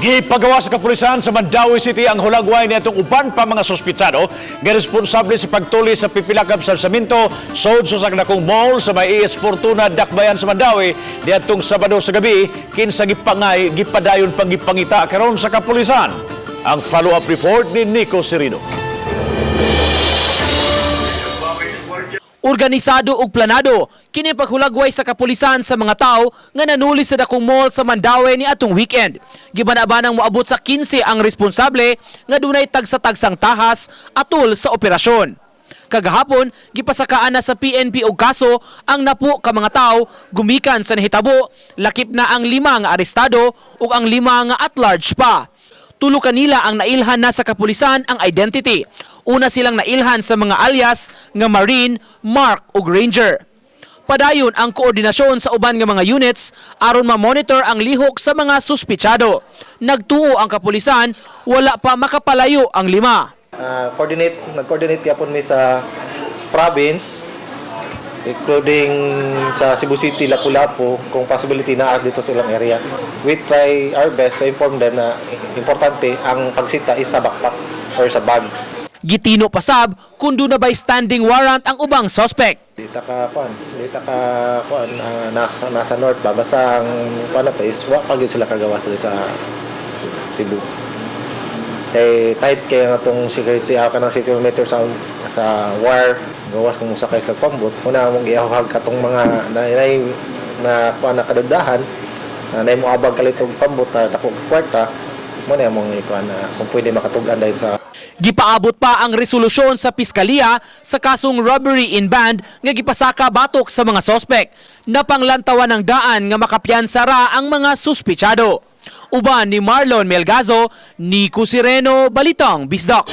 Gipagawa sa kapulisan sa Mandaue City ang hulagway niadtong uban pa mga suspitsado nga responsable sa pagtuli sa pipilakab sa saminto sod sa dakong mall sa may AS Fortuna, Dakbayan sa Mandaue niadtong Sabado sa gabi, kinsa gipangay gipadayon pang gipangita karon sa kapulisan. Ang follow-up report ni Nico Serino. Organisado ug planado kini paghulagway sa kapulisan sa mga tawo nga nanuli sa dakong mall sa Mandaue ni atong weekend. Gibanabanang moabot sa 15 ang responsable nga dunay tagsa-tagsang tahas atol sa operasyon. Kagahapon, gipasakaan na sa PNP og kaso ang napo ka mga tawo gumikan sa nahitabo, lakip na ang lima nga arestado ug ang lima nga at large pa. Tulo kanila ang nailhan na sa kapulisan ang identity. Una silang nailhan sa mga alias nga Marine, Mark ug Ranger. Padayon ang koordinasyon sa uban nga mga units aron ma-monitor ang lihok sa mga suspitsado. Nagtuo ang kapulisan, wala pa makapalayo ang lima. Coordinate, nag-coordinate gyapon mi sa province, including sa Cebu City, Lapu-Lapu, kung possibility na dito sa ilang area. We try our best to inform them na importante ang pagsita is sa backpack or sa bag. Gitino pasab kung duna bay standing warrant ang ubang suspect. Di ta ka kuan na, nasa north ba, basta ang kuan nato is wa pa gyud sila kagawas diri sa Cebu. Kay tight kay ang atong security, ako kanang security meter sa wire, gawas kung sakay sa pambot una among giahog katong mga na na, na kuan na kadudahan na nay moabag kalit og pambot na dako ka kwarta mo na among ikuan na kung pwede makatug-an dahil sa. Gipaabot pa ang resolusyon sa piskalya sa kasong robbery in band nga gipasaka batok sa mga sospek. Napanglantawan ng daan nga makapiyansa ra ang mga suspitsado. Uban ni Marlon Melgazo, Nico Sireno, Balitang Bisdak.